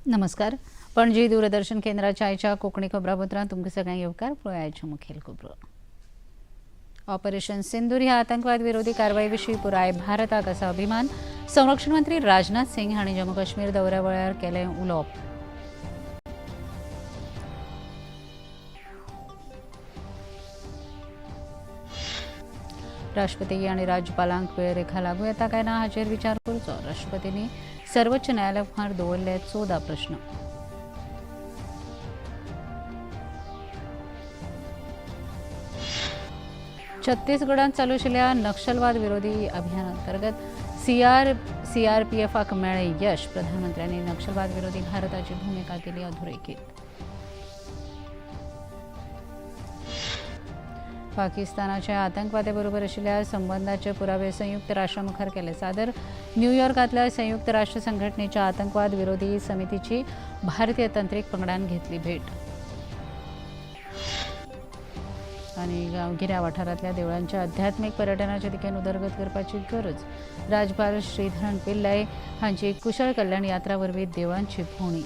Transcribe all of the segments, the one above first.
नमस्कार. पणजी दूरदर्शन केंद्राच्या आयच्या कोंकणी खबरापत्रांत तुमकां सगळ्यांक येवकार. पळोवया आयच्यो मुखेल खबरो. ऑपरेशन सिंदूर ह्या आतंकवाद विरोधी कारवाये विशीं पुराय भारताक आसा अभिमान. संरक्षण मंत्री राजनाथ सिंग हांणी जम्मू काश्मीर दौऱ्या वेळार केलें उलोवप. राष्ट्रपती आनी राज्यपालांक वेळरेखा लागू येता काय ना हाचेर विचार करचो. राष्ट्रपतींनी सर्वोच्च न्यायालया मुखार दवरले 14 प्रश्न. छत्तीसगडात चालू आशिल्ल्या नक्षलवाद विरोधी अभियान अंतर्गत सीआरपीएफाक मेळ्ळें यश. प्रधानमंत्र्यांनी नक्षलवाद विरोधी भारताची भूमिका केली अधोरेखीत. पाकिस्तानाच्या आतंकवाद्याबरोबर आशिल्ल्या संबंधाचे पुरावे संयुक्त राष्ट्रा मुखार केले सादर. न्यूयॉर्कांतल्या संयुक्त राष्ट्र संघटनेच्या आतंकवाद विरोधी समितीची भारतीय तंत्रीक पंगडान घेतली भेट. आनी गांवगिऱ्या वाठारांतल्या देवळांच्या आध्यात्मीक पर्यटनाच्या दिकेन उदरगत करपाची गरज. राज्यपाल श्रीधरन पिल्लय हांची कुशळ कल्याण यात्रा वरवीं देवळांची भोंवडी.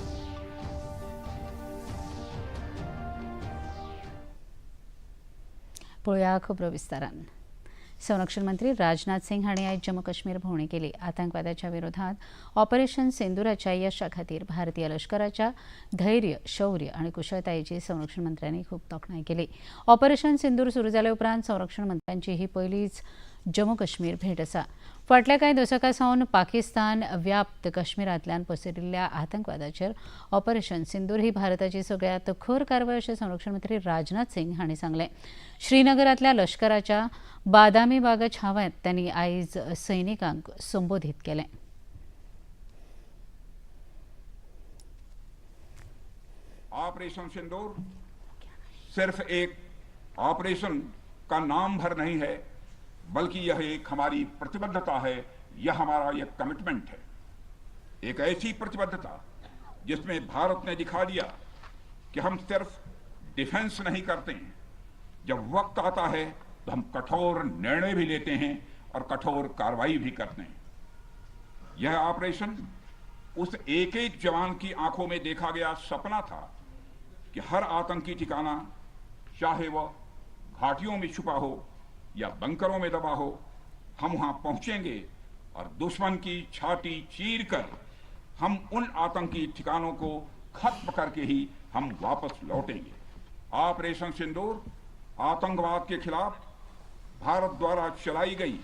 पळोवया खबरो विस्तारान. संरक्षण मंत्री राजनाथ सिंग हांणी आयज जम्मू काश्मीर भोंवडी केली. आतंकवादाच्या विरोधात ऑपरेशन सिंदुराच्या यशा खातीर भारतीय लष्कराच्या धैर्य, शौर्य आनी कुशळतायेची संरक्षण मंत्र्यांनी खूब तोखणाय केली. ऑपरेशन सिंदूर सुरू जाले उपरांत संरक्षण मंत्र्यांची ही पयलीच जम्मू काश्मीर भेट आसा. फाटल्या कांय दसकां सावन पाकिस्तान व्याप्त काश्मीरांतल्यान पसरिल्ल्या आतंकवादाचेर ऑपरेशन सिंदूर ही भारताची सगळ्यांत खर कारवाय अशें संरक्षण मंत्री राजनाथ सिंग हांणी सांगलें. श्रीनगरांतल्या लष्कराच्या बादामी बाग छाव्यांत तांणी आयज सैनिकांक संबोधीत केलें. ऑपरेशन सिंदूर सिर्फ एक ऑपरेशन का नाम भर नहीं है, बल्कि यह एक हमारी प्रतिबद्धता है, यह हमारा एक कमिटमेंट है। एक ऐसी प्रतिबद्धता जिसमें भारत ने दिखा दिया कि हम सिर्फ डिफेंस नहीं करते हैं, जब वक्त आता है तो हम कठोर निर्णय भी लेते हैं और कठोर कार्रवाई भी करते हैं। यह ऑपरेशन उस एक एक जवान की आंखों में देखा गया सपना था कि हर आतंकी ठिकाना, चाहे वह घाटियों में छुपा हो या बंकरों में दबा हो, हम वहां पहुंचेंगे और दुश्मन की छाती चीर कर हम उन आतंकी ठिकानों को खत्म करके ही हम वापस लौटेंगे। ऑपरेशन सिंदूर आतंकवाद के खिलाफ भारत द्वारा चलाई गई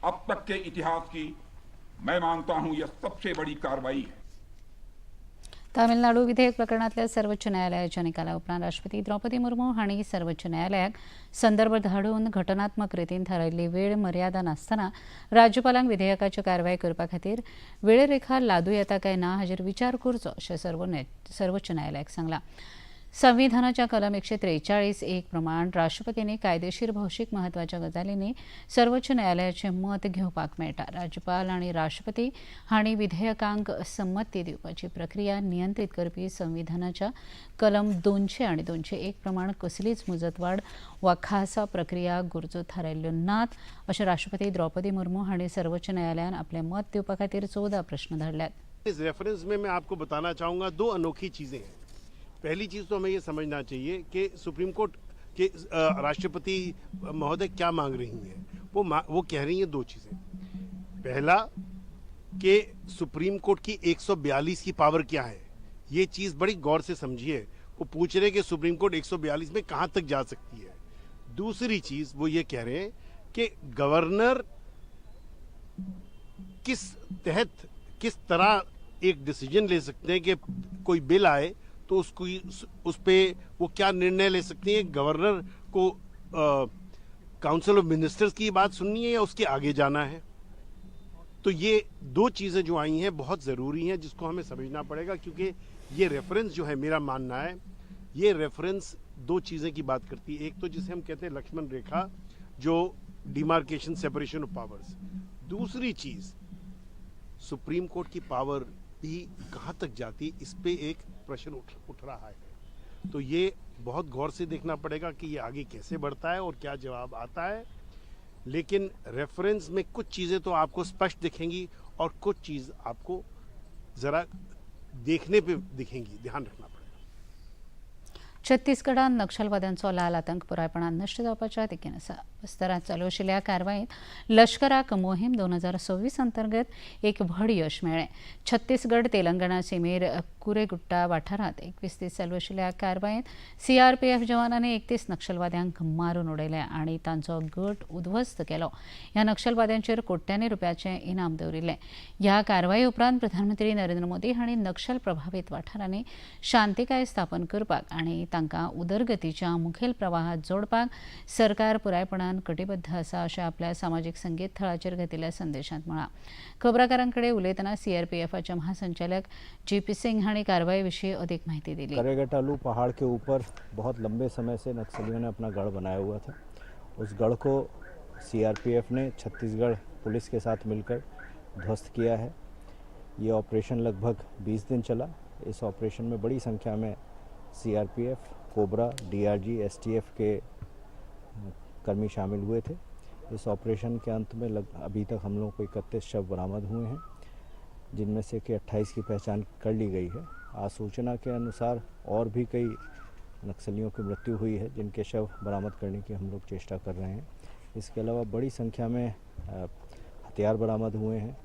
अब तक के इतिहास की, मैं मानता हूं, यह सबसे बड़ी कार्रवाई है। तामिळनाडू विधेयक प्रकरणांतल्या सर्वोच्च न्यायालयाच्या निकाला उपरांत राष्ट्रपती द्रौपदी मुर्मू हांणी सर्वोच्च न्यायालयाक संदर्भ धाडून घटनात्मक रितीन थारायिल्ली वेळ मर्यादा नासतना राज्यपालांक विधेयकाच्यो कारवाय करपा खातीर वेळरेखा लादू येता काय ना हाचेर विचार करचो अशें सर्वोच्च न्यायालयाक सांगलां. संविधानाच्या कलम 143(1) प्रमाण राष्ट्रपतींनी कायदेशीर भौशीक म्हत्वाच्या गजालींनी सर्वोच्च न्यायालयाचें मत घेवपाक मेळटा. राज्यपाल आनी राष्ट्रपती हांणी विधेयकांक संमती दिवपाची प्रक्रिया नियंत्रीत करपी संविधानाच्या कलम 200 आनी 201 प्रमाण कसलीच मुजतवाड वा खासा प्रक्रिया गरजो थारायल्ल्यो नात अशें राष्ट्रपती द्रौपदी मुर्मू हांणी सर्वोच्च न्यायालयान आपलें मत दिवपा खातीर 14 प्रश्न धाडल्यात. इस रेफरेंस में मैं आपको बताना चाहूँगा, दो अनोखी चीज़ें हैं। पहली चीज़ तो हमें ये समझना चाहिए कि सुप्रीम कोर्ट के राष्ट्रपति महोदय क्या मांग रही हैं। वो कह रही हैं दो चीज़ें। पहला कि सुप्रीम कोर्ट की 142 की पावर क्या है, ये चीज़ बड़ी गौर से समझिए। वो पूछ रहे हैं कि सुप्रीम कोर्ट 142 में कहाँ तक जा सकती है। दूसरी चीज़ वो ये कह रहे हैं कि गवर्नर किस तहत, किस तरह एक डिसीजन ले सकते हैं कि कोई बिल आए तो उसको, उस पर वो क्या निर्णय ले सकती हैं। गवर्नर को काउंसिल ऑफ मिनिस्टर्स की बात सुननी है या उसके आगे जाना है। तो ये दो चीज़ें जो आई हैं, बहुत ज़रूरी हैं, जिसको हमें समझना पड़ेगा, क्योंकि ये रेफरेंस जो है, मेरा मानना है, ये रेफरेंस दो चीज़ें की बात करती है। एक तो जिसे हम कहते हैं लक्ष्मण रेखा, जो डिमार्केशन, सेपरेशन ऑफ पावर्स। दूसरी चीज़, सुप्रीम कोर्ट की पावर भी कहाँ तक जाती, इस पे एक प्रश्न उठ उठ रहा है। तो ये बहुत गौर से देखना पड़ेगा कि ये आगे कैसे बढ़ता है और क्या जवाब आता है। लेकिन रेफरेंस में कुछ चीज़ें तो आपको स्पष्ट दिखेंगी और कुछ चीज़ आपको ज़रा देखने पे दिखेंगी, ध्यान रखना पड़ेगा। छत्तीसगडात नक्षलवाद्यांचो लाल आतंक पुरायपणान नश्ट जावपाच्या दिकेन आसा। बस्तरांत चालू आशिल्ल्या कारवायेंत लश्कराक मोहीम 2026 अंतर्गत एक व्हड यश मेळ्ळें। छत्तीसगड तेलंगणा सीमेर कुरेगुट्टा वाठारांत 21 दीस चालू आशिल्ल्या कारवायेंत सीआरपीएफ जवानांनी 31 नक्षलवाद्यांक मारून उडयले आनी तांचो गट उद्ध्वस्त केलो। ह्या नक्षलवाद्यांचेर कोट्यांनी रुपयाचें इनाम दवरिल्लें। ह्या कारवाये उपरांत प्रधानमंत्री नरेंद्र मोदी हांणी नक्षल प्रभावीत वाठारांनी शांतिकाय स्थापन करपाक आनी तांकां उदरगतीच्या मुखेल प्रवाहात जोडपाक सरकार पुरायपणान कटिबद्ध आसा अशें आपल्या सामाजीक संगीत थळाचेर घेतिल्ल्या संदेशांत म्हळां। खबराकारांकडे उलयतना सीआरपीएफाचे महासंचालक जीपी सिंग हांणी कारवाई विशीं अधिक माहिती दिली। करेगटालू पहाड़ के ऊपर बहुत लंबे समय से नक्सलियों ने अपना गढ़ बनाया हुआ था। उस गढ़ को सीआरपीएफ ने छत्तीसगढ़ पुलिस के साथ मिलकर ध्वस्त किया है। ये ऑपरेशन लगभग 20 दिन चला। इस ऑपरेशन में बड़ी संख्या में CRPF, cobra, DRG, STF K कर्मी शामिल हुए थे। इस ऑपरेशन के अंत में अभी तक हम लोगों को 31 शव बरामद हुए हैं, जिनमें से कि 28 की पहचान कर ली गई है। आसूचना के अनुसार और भी कई नक्सलियों की मृत्यु हुई है, जिनके शव बरामद करने की हम लोग चेष्टा कर रहे हैं। इसके अलावा बड़ी संख्या में हथियार बरामद हुए हैं।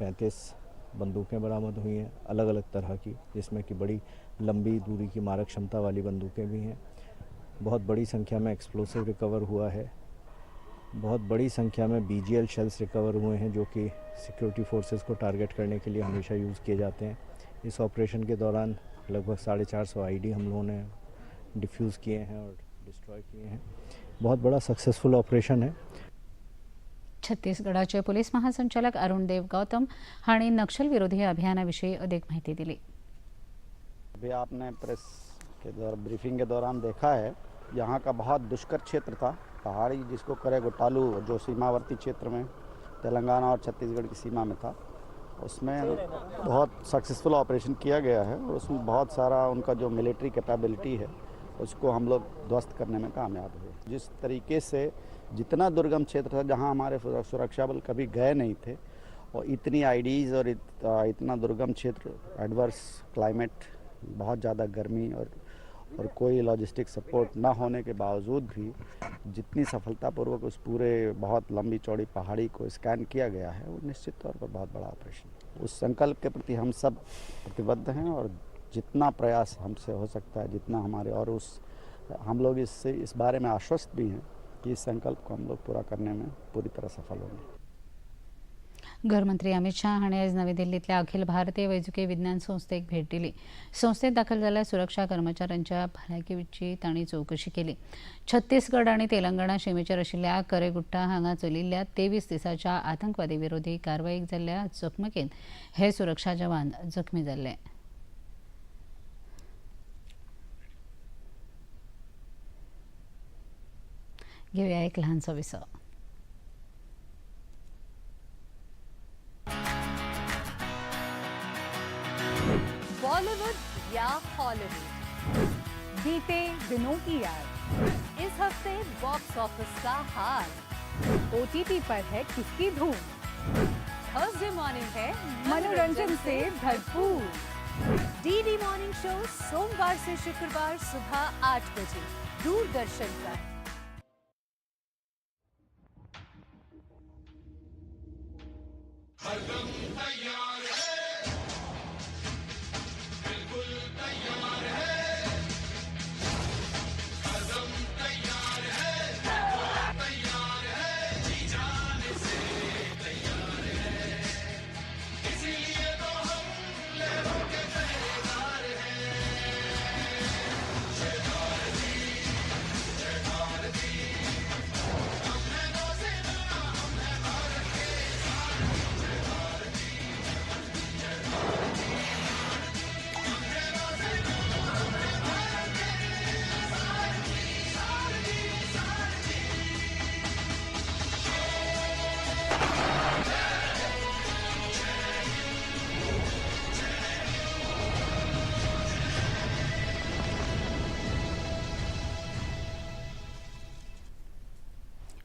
35 बंदूकें बरामद हुई हैं अलग अलग तरह की, जिसमें कि बड़ी लंबी दूरी की मारक क्षमता वाली बंदूकें भी हैं। बहुत बड़ी संख्या में एक्सप्लोसिव रिकवर हुआ है। बहुत बड़ी संख्या में बीजीएल शेल्स रिकवर हुए हैं, जो कि सिक्योरिटी फोर्सेस को टारगेट करने के लिए हमेशा यूज़ किए जाते हैं। इस ऑपरेशन के दौरान लगभग 450 आईडी हम लोगों ने डिफ्यूज़ किए हैं और डिस्ट्रॉय किए हैं। बहुत बड़ा सक्सेसफुल ऑपरेशन है। छत्तीसगडाचे पोलीस महासंचालक अरुण देव गौतम हांणी नक्षल विरोधी अभियानाविशीं अधिक माहिती दिली। अभी आपने प्रेस के द्वारा ब्रीफिंग के दौरान देखा है, यहाँ का बहुत दुष्कर क्षेत्र था, पहाड़ी, जिसको करेगोटालू, जो सीमावर्ती क्षेत्र में तेलंगाना और छत्तीसगढ़ की सीमा में था, उसमें बहुत सक्सेसफुल ऑपरेशन किया गया है और उसमें बहुत सारा उनका जो मिलिट्री कैपेबिलिटी है उसको हम लोग ध्वस्त करने में कामयाब हुए। जिस तरीके से जितना दुर्गम क्षेत्र था, जहाँ हमारे सुरक्षा बल कभी गए नहीं थे, और इतनी आईडीज़ और इतना दुर्गम क्षेत्र, एडवर्स क्लाइमेट, बहुत ज़्यादा गर्मी और कोई लॉजिस्टिक सपोर्ट ना होने के बावजूद भी जितनी सफलतापूर्वक उस पूरे बहुत लंबी चौड़ी पहाड़ी को स्कैन किया गया है, वो निश्चित तौर पर बहुत बड़ा ऑपरेशन है। उस संकल्प के प्रति हम सब प्रतिबद्ध हैं और जितना प्रयास हमसे हो सकता है, जितना हमारे और उस हम लोग इससे इस बारे में आश्वस्त भी हैं कि इस संकल्प को हम लोग पूरा करने में पूरी तरह सफल होंगे। गृहमंत्री अमित शाह हांणी आयज नवी दिल्लींतल्या अखिल भारतीय वैजकी विज्ञान संस्थेक भेट दिली। संस्थेत दाखल जाल्ल्या सुरक्षा कर्मचाऱ्यांच्या भलायकेची तांणी चवकशी केली। छत्तीसगड आनी तेलंगणा शिमेचेर आशिल्ल्या करेगुट्टा हांगा चलिल्ल्या 23 दिसांच्या आतंकवादी विरोधी कारवायेक जाल्ल्या चकमकींत हे सुरक्षा जवान जखमी जाल्ले। घेवया एक ल्हानसो विसव। बॉलीवुड या हॉलीवुड, बीते दिनों की याद, इस हफ्ते बॉक्स ऑफिस का हाल, ओटीटी पर है किसकी धूम, थर्सडे मॉर्निंग है मनोरंजन से भरपूर, डीडी मॉर्निंग शो सोमवार से शुक्रवार सुबह 8 बजे दूरदर्शन पर।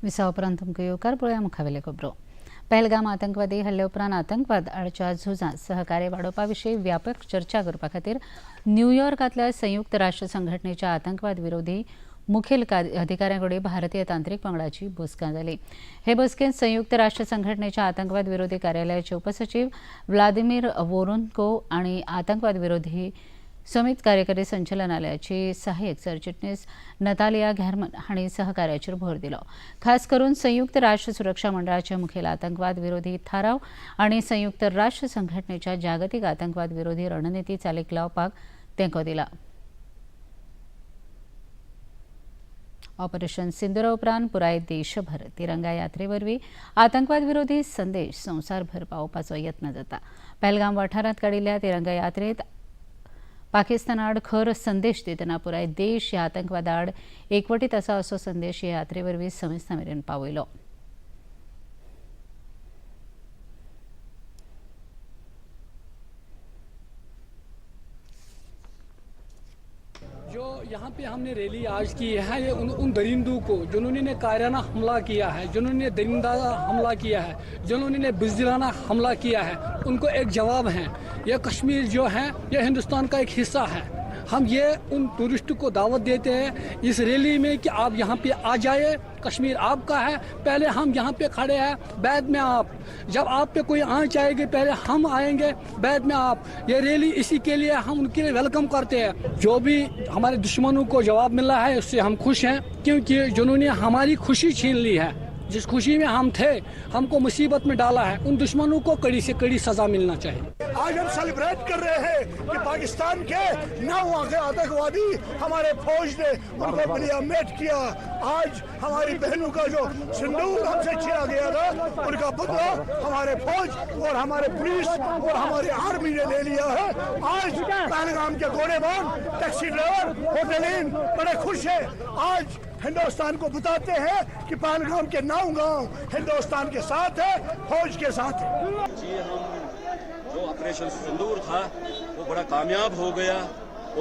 विसा उपरांत तुमकां येवकार. पळोवया मुखावेले खबरो. पहलगाम आतंकवादी हल्ले उपरांत आतंकवाद आडच्या झुजांत सहकार्य वाडोवपा विशीं व्यापक चर्चा करपा खातीर न्यूयॉर्कांतल्या संयुक्त राष्ट्र संघटनेच्या आतंकवाद विरोधी मुखेल अधिकाऱ्यां कडेन भारतीय तांत्रिक पंगडाची बसका जाली. हे बसकेंत संयुक्त राष्ट्र संघटनेच्या आतंकवाद विरोधी कार्यालयाचे उपसचीव व्लादिमीर वोरोन्को आनी आतंकवाद विरोधी समित कार्यकारी संचालनालयाची सहाय्यक सरचिटणीस नतालिया घॅरमन हांणी सहकार्याचेर भर दिलो. खास करून संयुक्त राष्ट्र सुरक्षा मंडळाचे मुखेल आतंकवाद विरोधी थाराव आनी संयुक्त राष्ट्र संघटनेच्या जागतीक आतंकवाद विरोधी रणनिती चालीक लावपाक तेंको दिला. ऑपरेशन सिंदुरा उपरांत पुराय देशभर तिरंगा यात्रे वरवीं आतंकवाद विरोधी संदेश संवसारभर पावोवपाचो यत्न जाता. पहलगाम वाठारांत काडिल्ल्या तिरंगा यात्रेत पाकिस्तानाआड खर संदेश दितना पुराय देश ह्या आतंकवादाआड एकवटीत आसा असो संदेश ह्या यात्रे वरवीं समेस्तां मेरेन पावयलो. जो यहाँ पे हमने रैली आज की है, ये उन दरिंदों को जिन्होंने कायराना हमला किया है, जिन्होंने दरिंदा हमला किया है, जिन्होंने बुज़दिलाना हमला किया है, उनको एक जवाब है। ये कश्मीर जो है ये हिंदुस्तान का एक हिस्सा है। हम ये उन टूरिस्ट को दावत देते हैं इस रैली में कि आप यहाँ पे आ जाए, कश्मीर आपका है। पहले हम यहाँ पे खड़े हैं, बाद में आप, जब आप पे कोई आँच आएगी पहले हम आएंगे, बाद में आप। ये रैली इसी के लिए हम उनके लिए welcome करते हैं। जो भी हमारे दुश्मनों को जवाब मिला है उससे हम खुश हैं, क्योंकि जिन्होंने हमारी खुशी छीन ली है, जिस खुशी में हम थे, हमको मुसीबत में डाला है, उन दुश्मनों को कड़ी से कड़ी सज़ा मिलना चाहिए। आज हम सेलिब्रेट कर रहे हैं कि पाकिस्तान के 9 आतंकवादी हमारे फौज ने उनको बलियामेट किया। आज हमारी बहनों का जो सिंदूर हमसे छीना गया था, उनका बदला हमारे फौज और हमारे पुलिस और हमारे आर्मी ने ले लिया है। आज पहलगाम के घोड़ेबान, टैक्सी ड्राइवर, होटल इन बड़े खुश है। आज हिंदुस्तान को बताते हैं कि पहलगाम के 9 गांव हिंदुस्तान के साथ है, फौज के साथ है। जी, हम जो ऑपरेशन सिंदूर था वो बड़ा कामयाब हो गया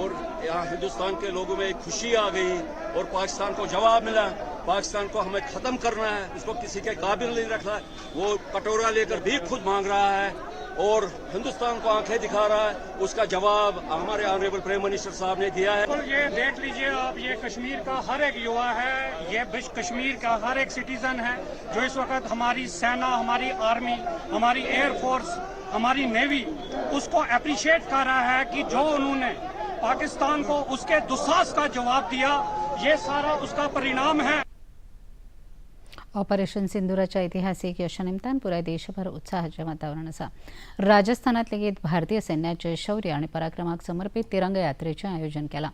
और यहाँ हिंदुस्तान के लोगों में एक खुशी आ गई और पाकिस्तान को जवाब मिला। पाकिस्तान को हमें ख़त्म करना है, उसको किसी के काबिल नहीं रखना है। वो कटोरा लेकर भी खुद मांग रहा है और हिंदुस्तान को आंखें दिखा रहा है। उसका जवाब हमारे ऑनरेबल प्राइम मिनिस्टर साहब ने दिया है। ये देख लीजिए आप, ये कश्मीर का हर एक युवा है, ये कश्मीर का हर एक सिटीजन है जो इस वक्त हमारी सेना, हमारी आर्मी, हमारी एयरफोर्स, हमारी नेवी उसको अप्रिशिएट कर रहा है कि जो उन्होंने पाकिस्तान को उसके दुस्साहस का जवाब दिया, ये सारा उसका परिणाम है। ऑपरेशन सिंदुराच्या ऐतिहासिक यशानिमतान पुराय देशभर उत्साहाचें वातावरण आसा. राजस्थानात लेगीत भारतीय सैन्याचे शौर्य आनी पराक्रमाक समर्पित तिरंगा यात्रेचें आयोजन केलां.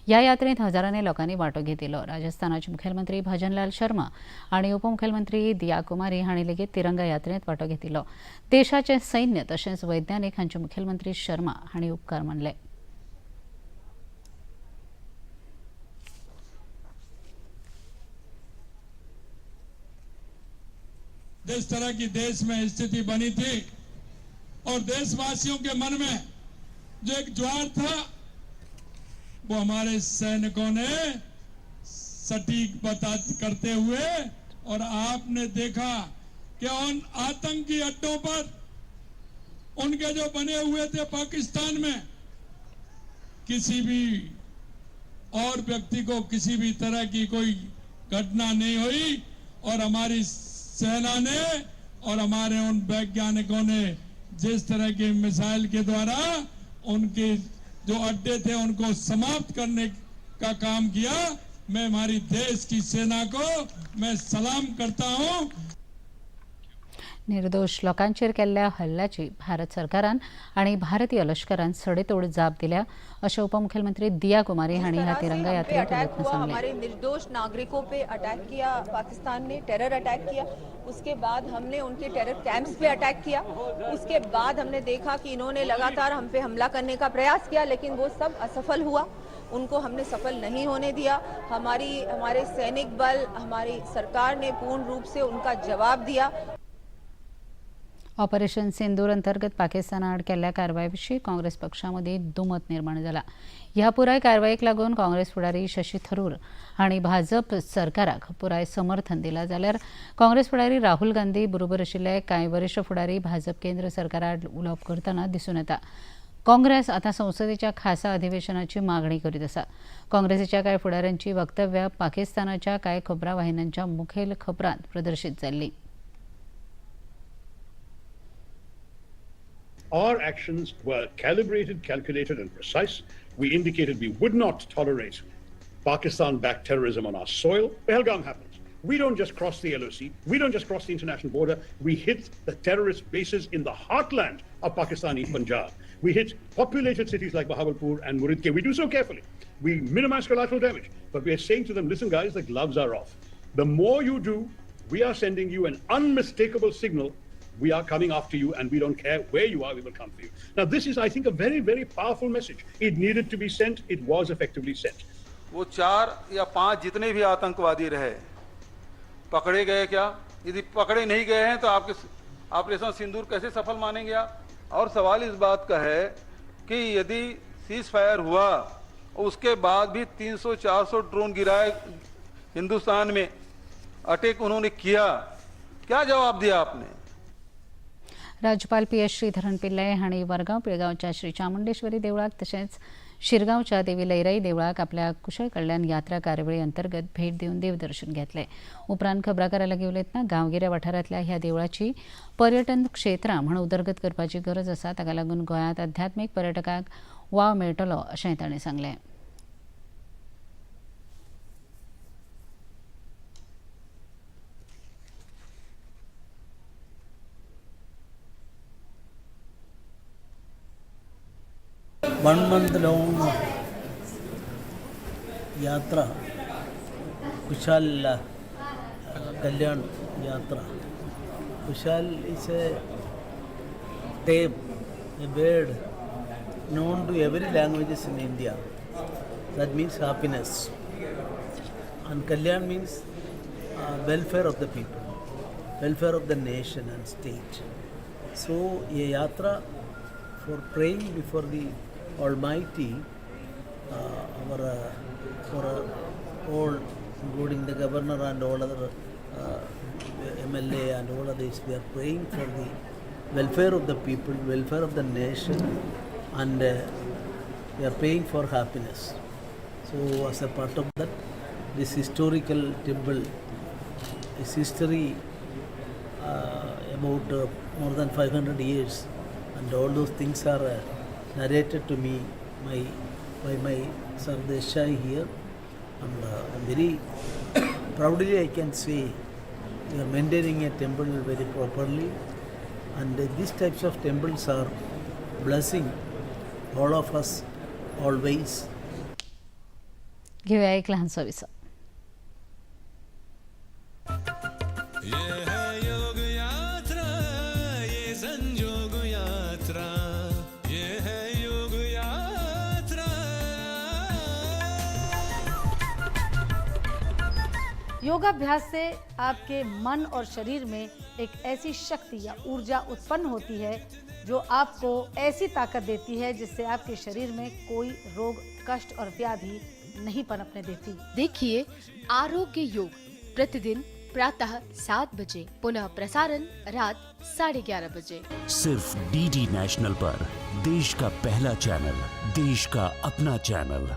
ह्या यात्रेंत हजारांनी लोकांनी वांटो घेतिल्लो. राजस्थानाचे मुखेलमंत्री भजनलाल शर्मा आनी उपमुखेलमंत्री दिया कुमारी हांणी लेगीत तिरंगा यात्रेंत वांटो घेतिल्लो. देशाचें सैन्य तशेंच वैज्ञानिक हांचे मुखेलमंत्री शर्मा हांणी उपकार मानले. जिस तरह की देश में स्थिति बनी थी और देशवासियों के मन में जो एक ज्वार था, वो हमारे सैनिकों ने सटीक बता करते हुए, और आपने देखा कि उन आतंकी अड्डों पर उनके जो बने हुए थे पाकिस्तान में, किसी भी और व्यक्ति को किसी भी तरह की कोई घटना नहीं हुई और हमारी सेना ने और हमारे उन वैज्ञानिकों ने जिस तरह के मिसाइल के द्वारा उनके जो अड्डे थे उनको समाप्त करने का काम किया, मैं हमारी देश की सेना को मैं सलाम करता हूं। निर्दोष लोकांचेर केल्ल्या हल्ल्याची भारत सरकारान आनी भारतीय लष्करान सडेतोड जाप दिल्या अशें उपमुख्यमंत्री दिया कुमारी हांणी ह्या तिरंगा यात्रेत उलयतना सांगलें। हमारे निर्दोष नागरिकों पे अटैक किया पाकिस्तान ने, टेरर अटैक किया, उसके बाद हमने उनके टेरर कैंप्स पे अटैक किया, उसके बाद हमने देखा कि इन्होंने लगातार हम पे हमला करने का प्रयास किया, लेकिन वो सब असफल हुआ, उनको हमने सफल नहीं होने दिया। हमारे सैनिक बल, हमारी सरकार ने पूर्ण रूप से उनका जवाब दिया। ऑपरेशन सिंदूर अंतर्गत पाकिस्ताना आड केल्ल्या कारवाये विशीं काँग्रेस पक्षा मदीं दुमत निर्माण जाला. ह्या पुराय कारवायेक लागून काँग्रेस फुडारी शशी थरूर हांणी भाजप सरकाराक पुराय समर्थन दिलां, जाल्यार काँग्रेस फुडारी राहुल गांधी बरोबर आशिल्ले कांय वरिश्ठ फुडारी भाजप केंद्र सरकारा आड उलोवप करतना दिसून येता. काँग्रेस आतां संसदेच्या खासा अधिवेशनाची मागणी करीत आसा. काँग्रेसीच्या कांय फुडाऱ्यांची वक्तव्यां पाकिस्तानाच्या कांय खबरां वाहिन्यांच्या मुखेल खबरांत प्रदर्शीत जाल्लीं. Our actions were calibrated, calculated, and precise. We indicated we would not tolerate Pakistan-backed terrorism on our soil. Pahalgam happens. We don't just cross the LOC. We don't just cross the international border. We hit the terrorist bases in the heartland of Pakistani Punjab. We hit populated cities like Bahawalpur and Muridke. We do so carefully. We minimize collateral damage. But we are saying to them, listen, guys, the gloves are off. The more you do, we are sending you an unmistakable signal. We are coming after you, and we don't care where you are, we will come for you. Now, this is, I think, a very, very powerful message. It needed to be sent. It was effectively sent. वो 4 या 5 जितने भी आतंकवादी रहे पकड़े गए क्या? यदि पकड़े नहीं गए हैं तो आपके ऑपरेशन सिंदूर कैसे सफल मानेंगे आप? और सवाल इस बात का है कि यदि सीज फायर हुआ उसके बाद भी 300-400 ड्रोन गिराए हिंदुस्तान में, अटैक उन्होंने किया, क्या जवाब दिया आपने? राज्यपाल पी एस श्रीधरन पिल्लय हांणी वरगांव पिळगांवच्या श्री चामुंडेश्वरी देवळाक तशेंच शिरगांवच्या देवी लैराई देवळाक आपल्या कुशळ कल्याण यात्रा कार्यावळी अंतर्गत भेट दिवन देवदर्शन घेतलें. उपरांत खबराकारां लागीं उलयतना गांवगिऱ्या वाठारांतल्या ह्या देवळाची पर्यटन क्षेत्रां म्हूण उदरगत करपाची गरज आसा, ताका लागून गोंयांत अध्यात्मीक पर्यटकांक वाव मेळटलो अशेंय तांणी सांगलें. 1 month long yatra, Kushal Kalyan Yatra. Kushal is a term, a word known to every languages in India. That means happiness. And Kalyan means welfare of the people, welfare of the nation and state. So a yatra for praying before the Almighty, for all, including the governor and all other MLA and all others, we are praying for the welfare of the people, welfare of the nation, and we are praying for happiness. So as a part of that, this historical temple is history about more than 500 years, and all those things are narrated to me by my Sir Desai here, and very proudly I can say we are maintaining a temple very properly, and these types of temples are blessing all of us always. घेऊया एक लहानसा विसव. योगाभ्यास से आपके मन और शरीर में एक ऐसी शक्ति या ऊर्जा उत्पन्न होती है जो आपको ऐसी ताकत देती है जिससे आपके शरीर में कोई रोग, कष्ट और व्याधि नहीं पनपने देती। देखिए आरोग्य योग प्रतिदिन प्रातः 7 बजे, पुनः प्रसारण रात 11:30 बजे, सिर्फ डीडी नेशनल पर। देश का पहला चैनल, देश का अपना चैनल।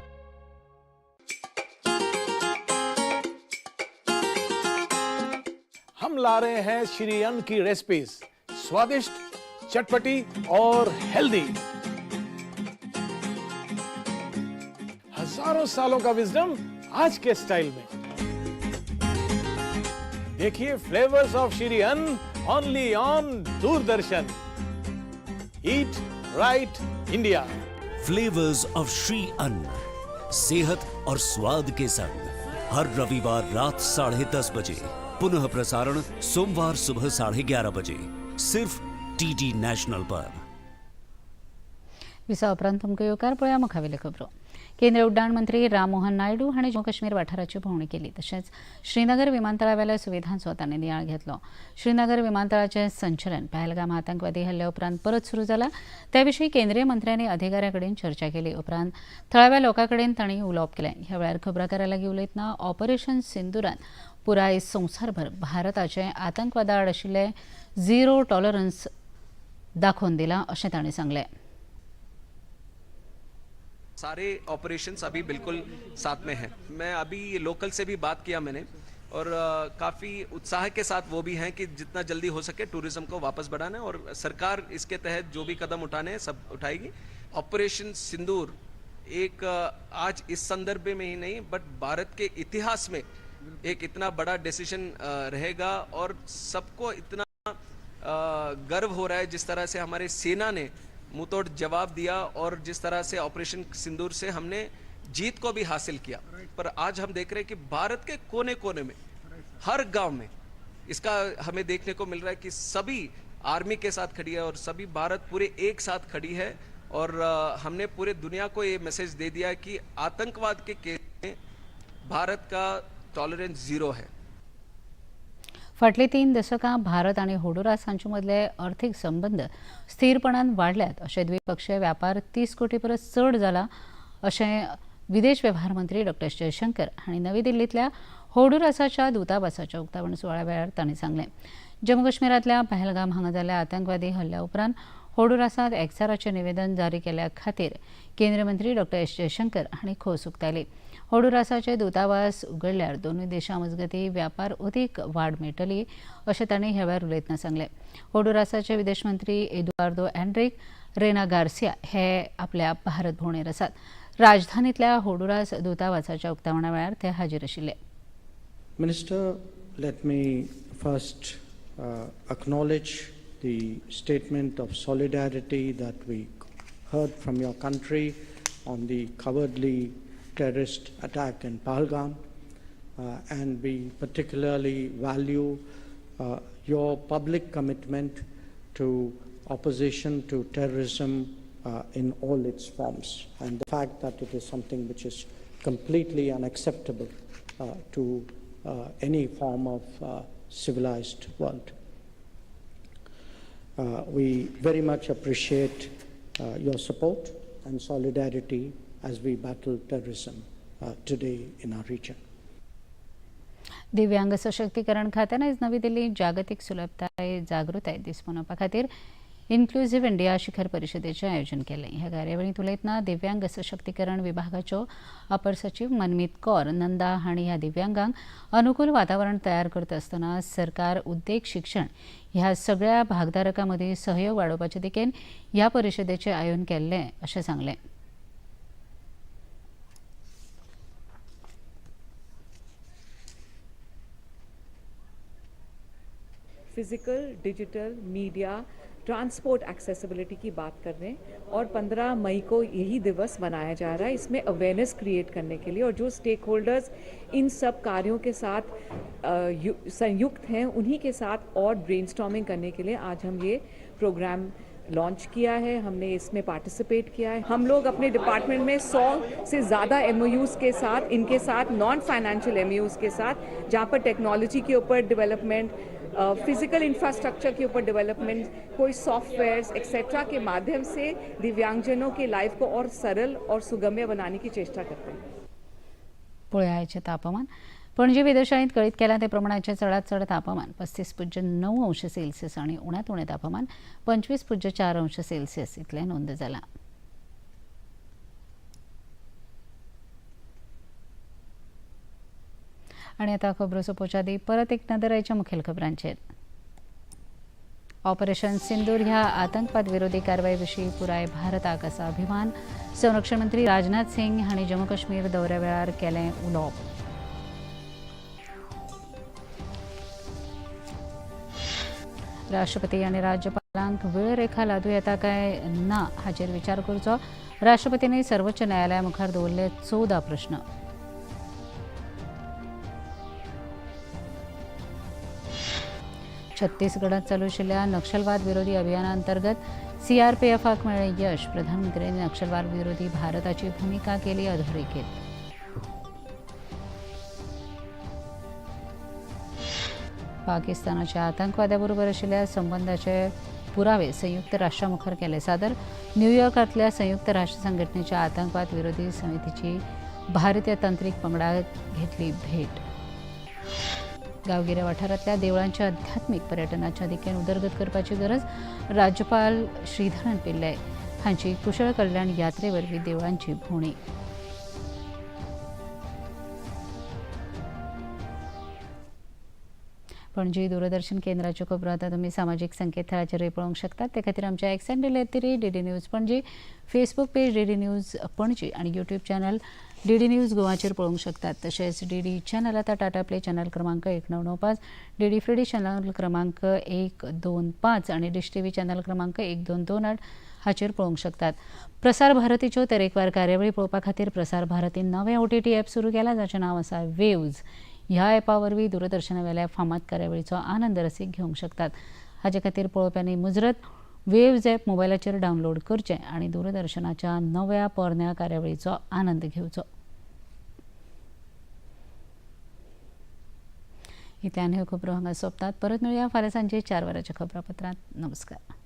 हम ला रहे हैं श्री अन्न की रेसिपीज, स्वादिष्ट, चटपटी और हेल्दी। हजारों सालों का विजडम आज के स्टाइल में। देखिए flavours of Shri Anna only on Doordarshan. Eat right India. Flavours of Shri Anna, सेहत और स्वाद के संग, हर रविवार रात 10:30 बजे, पुनः प्रसारण सोमवार सुबह 11:30 बजे, सिर्फ डीडी नेशनल पर। विसा उपरांत तुमकां येवकार. पळया मुखावेल्यो खबरो. केंद्रीय उड्डाण मंत्री राममोहन नायडू हांणी जम्मू काश्मीर वाठाराची भोंवडी केली. तशेंच श्रीनगर विमानतळावेल्या सुविधांचो तांणी नियाळ घेतलो. श्रीनगर विमानतळाचें संचलन पहलगाम आतंकवादी हल्ल्या उपरांत परत सुरू जाला त्या विशीं केंद्रीय मंत्र्यांनी अधिकाऱ्यां कडेन चर्चा केली. उपरांत थळाव्या लोकां कडेन तांणी उलोवप केलें. ह्या वेळार खबराकारां लागीं उलयतना ऑपरेशन सिंदुरान पुराय संवसारभर भारताचें आतंकवादा आड आशिल्लें झिरो टॉलरन्स दाखोवन दिलां अशें तांणी सांगलें. सारे ऑपरेशंस अभी बिल्कुल साथ में हैं. मैं अभी लोकल से भी बात किया मैंने और काफ़ी उत्साह के साथ वो भी हैं कि जितना जल्दी हो सके टूरिज्म को वापस बढ़ाना है और सरकार इसके तहत जो भी कदम उठाने हैं सब उठाएगी. ऑपरेशन सिंदूर एक आज इस संदर्भ में ही नहीं बट भारत के इतिहास में एक इतना बड़ा डिसीजन रहेगा और सबको इतना गर्व हो रहा है जिस तरह से हमारे सेना ने मुंहतोड़ जवाब दिया और जिस तरह से ऑपरेशन सिंदूर से हमने जीत को भी हासिल किया. पर आज हम देख रहे हैं कि भारत के कोने कोने में हर गांव में इसका हमें देखने को मिल रहा है कि सभी आर्मी के साथ खड़ी है और सभी भारत पूरे एक साथ खड़ी है और हमने पूरे दुनिया को ये मैसेज दे दिया कि आतंकवाद के केस में भारत का टॉलरेंस जीरो है. फाटली 3 दशकां भारत आनी होंडुरास हांचे मदले अर्थीक संबंद स्थिरपणान वाडल्यात अशें द्विपक्षीय व्यापार 30 कोटी परस चड जाला अशें विदेश वेव्हार मंत्री डॉ जयशंकर हांणी नवी दिल्लींतल्या होंडुरासाच्या दूतावासाच्या उक्तावण सुवाळ्या वेळार तांणी सांगलें. जम्मू काश्मीरांतल्या पहलगाम हांगा जाल्ल्या आतंकवादी हल्ल्या उपरांत होंडुरासांत एकचाराचें निवेदन जारी केल्या खातीर केंद्रीय मंत्री डॉ एस जयशंकर हांणी खोस उक्तायली. होंडुरासाचे दूतावास उगडल्यार दोनूय देशां मजगतीं व्यापार अदीक वाड मेळटली अशें तांणी ह्या वेळार उलयतना सांगलें. होंडुरासाचे विदेश मंत्री एदुआर्दो एनरिक रेना गार्सिया हे आपल्या भारत भोंवडेर आसात. राजधानीतल्या होंडुरास दूतावासाच्या उक्तावणा वेळार ते हाजीर आशिल्ले. Minister, let me first acknowledge the statement of solidarity that we heard from your country on the cowardly terrorist attack in Pahalgam, and we particularly value your public commitment to opposition to terrorism in all its forms, and the fact that it is something which is completely unacceptable to any form of civilized world. We very much appreciate your support and solidarity as we battle terrorism today in our region. दिव्यांग सशक्तीकरण खात्यान आयज नवी दिल्लींत जागतीक सुलभताय जागृताय दीस मनोवपा खातीर इन्क्लुझिव्ह इंडिया शिखर परिशदेचें आयोजन केलें. ह्या कार्यावळींत उलयतना दिव्यांग सशक्तीकरण विभागाच्यो अपर सचीव मनमीत कौर नंदा हांणी ह्या दिव्यांगांक अनुकूल वातावरण तयार करता आसतना सरकार, उद्देग, शिक्षण ह्या सगळ्या भागधारकां मदीं सहयोग वाडोवपाचे दिकेन ह्या परिशदेचें आयोजन केल्लें अशें सांगलें. Physical, digital, media, transport accessibility की बात कर रहे हैं और 15 मई को यही दिवस मनाया जा रहा है. इसमें अवेयरनेस क्रिएट करने के लिए और जो स्टेक होल्डर्स इन सब कार्यों के साथ संयुक्त हैं उन्हीं के साथ और ब्रेनस्टॉर्मिंग करने के लिए आज हम ये प्रोग्राम लॉन्च किया है. हमने इसमें पार्टिसिपेट किया है. हम लोग अपने डिपार्टमेंट में 100 से ज़्यादा MOUs के साथ, इनके साथ नॉन फाइनेंशियल MOUs के साथ, जहाँ पर टेक्नोलॉजी के ऊपर डेवलपमेंट, फिजिकल इंफ्रास्ट्रक्चर के ऊपर डेवलपमेंट, कोई सॉफ्टवेयर्स एक्सेट्रा के माध्यम से दिव्यांगजनों के लाइफ को और सरल और सुगम्य बनाने की चेष्टा करते हैं. पळयाचें तापमान. पणजी वेधशाळेंत कळीत केलां ते प्रमाणाचें चडांत चड तापमान 35.9 अंश सेल्सियस आनी उण्यांत उणें तापमान 25.4 अंश सेल्सियस इतलें नोंद जालां. आनी आतां खबरो सोंपोवच्या आदीं परत एक नदर आयच्या मुखेल खबरांचेर. ऑपरेशन सिंदूर ह्या आतंकवाद विरोधी कारवाये विशीं पुराय भारताक आसा अभिमान. संरक्षण मंत्री राजनाथ सिंग हांणी जम्मू काश्मीर दौऱ्या वेळार केलें उलोवप. राष्ट्रपती आनी राज्यपालांक वेळरेखा लादूं येता काय ना हाचेर विचार करचो. राष्ट्रपतींनी सर्वोच्च न्यायालया मुखार दवरले 14 प्रश्न. छत्तीसगडात चालू आशिल्ल्या नक्षलवाद विरोधी अभियाना अंतर्गत सीआरपीएफाक मेळ्ळें यश. प्रधानमंत्र्यांनी नक्षलवाद विरोधी भारताची भुमिका केली अधोरेखित. पाकिस्तानाच्या आतंकवाद्याबरोबर आशिल्ल्या संबंधाचे पुरावे संयुक्त राष्ट्रामुखार केले सादर. न्यूयॉर्कांतल्या संयुक्त राष्ट्र संघटनेच्या आतंकवाद विरोधी समितीची भारतीय तंत्रीक पंगडाक घेतली भेट. गांवगिऱ्या वाठारांतल्या देवळांच्या आध्यात्मीक पर्यटनाच्या दिकेन उदरगत करपाची गरज राज्यपाल श्रीधरन पिल्लय हांची कुशळ कल्याण यात्रे वरवीं देवळांची भोंवडी. पणजी दूरदर्शन केंद्राच्यो खबरो आतां तुमी सामाजीक संकेतथळाचेरूय पळोवंक शकतात. ते खातीर आमच्या X handle @DD News Panaji, Facebook page DD News Panaji आनी यूट्यूब चॅनल डीडी न्यूज गोवाचेर पळोवंक शकतात. तशेंच डीडी चॅनल आतां टाटा प्ले चॅनल क्रमांक 1995, डीडी फ्री चॅनल क्रमांक 125 आनी डिश टीव्ही चॅनल क्रमांक 1228 हाचेर पळोवंक शकतात. प्रसार भारतीच्यो तरेकवार कार्यावळी पळोवपा खातीर प्रसार भारतीन नवें ओटीटी ॲप सुरू केलां जाचें नांव आसा वेव्ज. ह्या ॲपा वरवीं दूरदर्शनावेल्या फामाद कार्यावळीचो आनंद रसीक घेवंक शकतात. हाचे खातीर पळोवप्यांनी मुजरत वेव्ज ॲप मोबायलाचेर डावनलोड करचें आनी दूरदर्शनाच्या नव्या पोरण्या कार्यावळीचो आनंद घेवचो. इतल्यान ह्यो खबरो हांगा सोंपतात. परत मेळुया फाल्यां सांजे 4 वरांच्या खबरापत्रांत. नमस्कार.